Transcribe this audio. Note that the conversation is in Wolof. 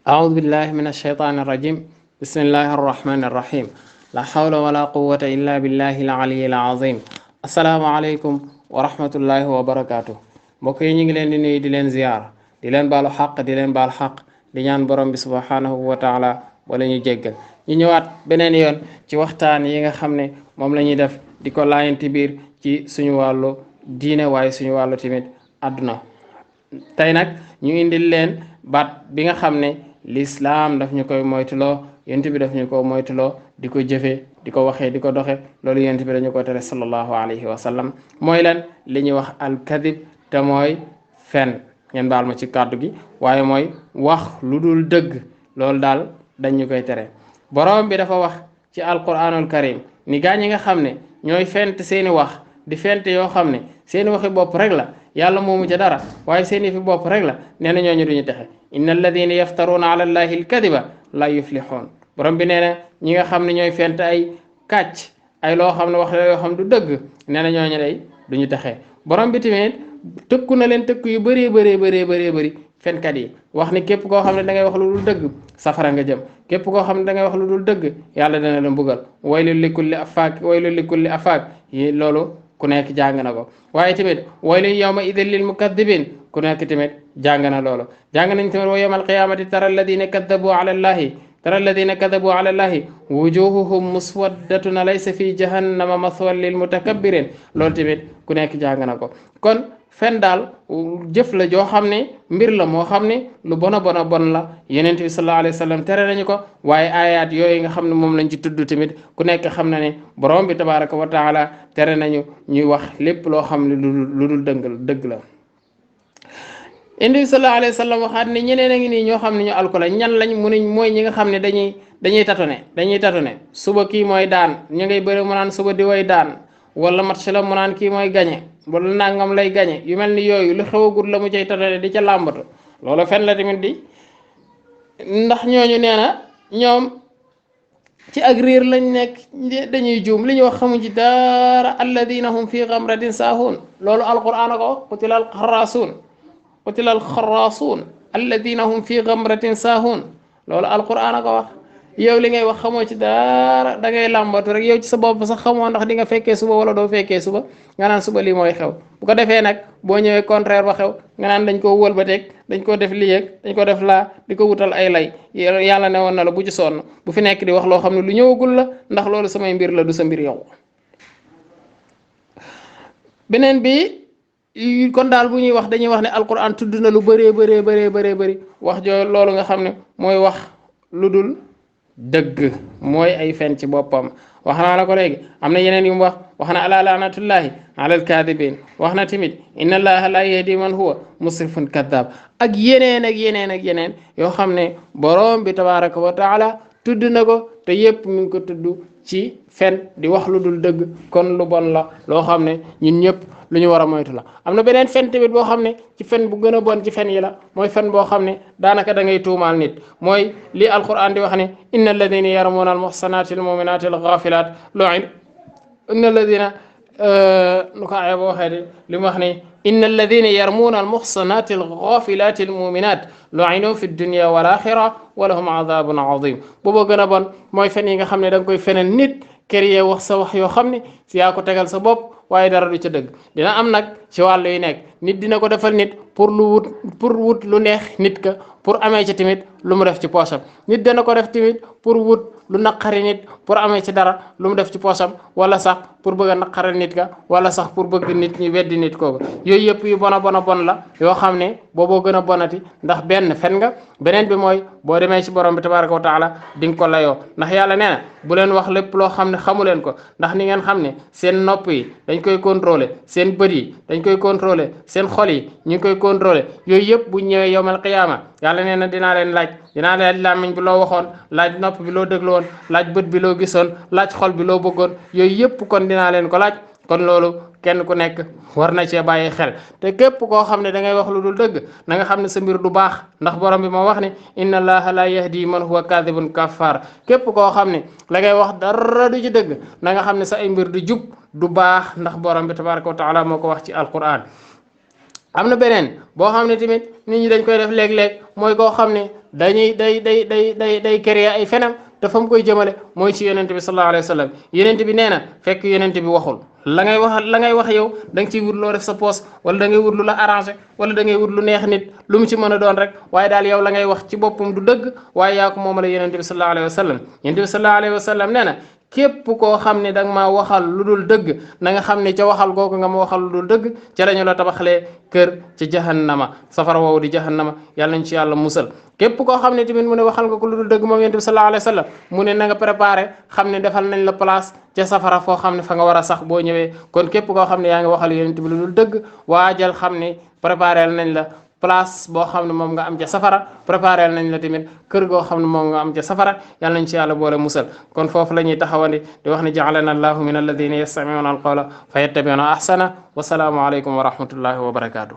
أعوذ بالله من الشيطان الرجيم بسم الله الرحمن الرحيم لا حول ولا قوة إلا بالله العلي العظيم السلام عليكم ورحمة الله وبركاته mbokk yi ñu ngi leen di nuyu di leen ziyaar di leen baalu xaq di leen baal xaq di ñaan borom bi subhanahu wa taala wala ñu jéggal ñu ñëwaat beneen yoon ci waxtaan yi nga xam ne moom la ñuy def di ko laayanti biir ci suñu wàllu diine waaye suñu wàllu tamit àdduna tey nag ñu indil leen baat bi nga xam ne lislaam daf ñu koy moytuloo yonent bi daf ñu ko moytuloo di ko jëfee di ko waxee di ko doxe loolu yonent bi dañu ko tere sallallahu alayhi wa sallam mooy lan li ñuy wax alkadib te mooy fen ngeen baal ma ci kàddu gi waaye mooy wax lu dul dëgg loolu daal dañu koy tere borom bi dafa wax ci alquranul karim ni gaa ñi nga xam ne ñooy fent seeni wax di fent yoo xam ne seeni waxi bopp rek la yàlla moomu ca dara waaye seeni fi bopp rek la nee na ñooñu duñu texe inna alladina yaftaruuna ala allahi alkadiba la yuflixoon borom bi nee na ñi nga xam ne ñooy fent ay kàcc ay loo xam ne wax la yoo xam du dëgg nee na ñooñu day duñu texe borom bi tamit tëkku na leen tëkku yu bëree bëri fenkat yi wax ni képp koo xam ne da ngay wax lu dul dëgg safara nga jëm képp koo xam ne da ngay wax lu dul dëgg yàlla dana la mbugal waylul li kulli afaak yi loolu ku nekk jàng na ko waaye tamit waylun yawma idin lil mukaddibin ku nekk tamit jàng na loolu jàng nañ tamit wa yawmal qiyaamati tara alladina kadabu ala llahi wujuhuhum muswaddatun laysa fi jahannama maswan lil mutakabbirin loolu tamit ku nekk jàng na ko kon fen daal jëf la joo xam ne mbir la moo xam ne lu bon la yonent bi sallallahu alayhi wa sallam tere nañu ko waaye ayaat yooyu nga xam ne moom lañ ci tudd tamit ku nekk xam na ne borom bi tabaraka wa taala tere nañu ñuy wax lépp loo xam ne lu dul dëgg la yonent bi sallallahu alayhi wa sallam waxaat ne ñeneen a ngi nii ñoo xam ne ñu alkola ñan lañ mu ne mooy ñi nga xam ne dañuy tatone suba kii mooy daan ñu ngay bëri mu naan suba di way daan wala match la mu naan kii mooy gañe wala nangam lay gañe yu mel ni yooyu lu xewagul la mu cay tatone di ca làmbatu loolu fen la tamit di ndax ñooñu nee na ñoom ci ak réer lañ nekk dañuy juum li ñu wax xamuñ ci dara alladina hum fi gamratin saahuun loolu alquran ko qutila alxarasuun alladina hum fi gamratin saahuun loolu alquran ko wax yow li ngay wax xamoo ci dara da ngay làmbatu rek yow ci sa bopp sax xamoo ndax di nga fekkee suba wala doo fekkee suba nga naan suba lii mooy xew bu ko defee nag boo ñëwee contraire ba xew nga naan dañ koo wëlbateeg dañ ko def lii ak dañ ko def laa di ko wutal ay lay yàlla ne woon na la bu ci sonn bu fi nekk di wax loo xam ne lu ñëwagul la ndax loolu samay mbir la du sa mbir yow. beneen bi kon daal bu ñuy wax dañuy wax ne alquran tudd na lu bëree wax joo loolu nga xam ne mooy wax lu dul dëgg mooy ay fen ci boppam wax naa la ko léegi am na yeneen yu mu wax na ala laanatullahi ala alkaadibin wax na tamit inna allaha la yahdi man huwa musrifun kadab ak yeneen yoo xam ne borom bi tabaraka wa taala tudd na ko te yépp mi ngi ko tudd ci fen di wax lu dul dëgg kon lu bon la loo xam ne ñun ñëpp lu ñu war a moytu la am na beneen fen tamit boo xam ne ci fen bu gën a bon ci fen yi la mooy fen boo xam ne daanaka da ngay tuumaal nit mooy li alquran di wax ne inna alladina yarmuna almuhsanati almuminati alghafilat lu'in inna alladina nu ko aya ba waxee de li mu wax ne inna alladina yarmuna almuhsanati alghafilati almuminat lu'inu fi dunya wal axira wa lahum adabun azim boobu gën a bon mooy fen yi nga xam ne da nga koy feneen nit kër yee wax sa wax yoo xam ne si yaa ko tegal sa bopp waaye dara du ca dëgg dina am nag ci wàllu yu nekk nit dina ko defal nit pour wut lu neex nit ka pour amee ci tamit lu mu def ci poosam nit dana ko def tamit pour wut lu naqari nit pour amee ci dara lu mu def ci poosam wala sax pour bëgg a naqari nit ka wala sax pour bëgg nit ñi weddi nit kooku yooyu yëpp yu bon la yoo xam ne booboo gën a bonati ndax benn fen nga beneen bi mooy boo demee ci borom bi tabaraka wa taala di nga ko layoo ndax yàlla nee na bu leen wax lépp loo xam ne xamu leen ko ndax ni ngeen xam ne seen nopp yi dañ koy contrôler seen bët yi dañ koy contrôler seen xol yi ñu ngi koy contrôler yooyu yëpp bu ñëwee yowmal qiyaama yàlla nee na dinaa leen laaj làmmiñ bi loo waxoon laaj nopp bi loo déglu woon laaj bët bi loo gisoon laaj xol bi loo bëggoon yooyu yëpp kon dinaa leen ko laaj kon loolu kenn ku nekk war na cee bàyyi xel te képp koo xam ne da ngay wax lu dul dëgg na nga xam ne sa mbir du baax ndax borom bi moo wax ne inna allaha la yahdi man huwa kadibun kaffar képp koo xam ne la ngay wax dara du ci dëgg na nga xam ne sa ay mbir du jub du baax ndax borom bi tabaraka wa taala moo ko wax ci alquran am na beneen boo xam ne tamit nit ñi dañ koy def léeg-léeg mooy koo xam ne day créer ay fenam te fa mu koy jëmale mooy ci yonent bi sallallahu alayhi wa sallam yonent bi nee na fekk yonent bi waxul la ngay wax yow da nga ciy wut loo def sa poos wala da ngay wut lu la arrangé wala da ngay wut lu neex nit lu mu ci mën a doon rek waaye daal yow la ngay wax ci boppam du dëgg waaye yaa ko moomale yonent bi sallallahu alayhi wa sallam yonent bi sallallahu alayhi wa sallam nee na képp koo xam ne da nga maa waxal lu dul dëgg na nga xam ne ca waxal googu nga ma waxal lu dul dëgg ca la ñu la tabaxalee kër ci jahannama safara woowu di jahannama yàlla nañ ci yàlla musal képp koo xam ne tamit mu ne waxal nga ko lu dul dëgg moom yonent bi sallallahu alayhi wa sallam mu ne na nga préparé xam ne defal nañ la place ca safara foo xam ne fa nga war a sax boo ñëwee kon képp koo xam ne yaa ngi waxal yonent bi lu dul dëgg waajal xam ne préparé nañ la place boo xam ne moom nga am ca safara préparé nañ la tamit kër goo xam ne moom nga am ca safara yàlla nañ ci yàlla boole musal kon foofu la ñuy taxawandi di wax ne ja'alana allahu min alladina yastami'una alqawla fa yattabi'una ahsana wa salaamu alaykum wa rahmatullahi wa barakatuh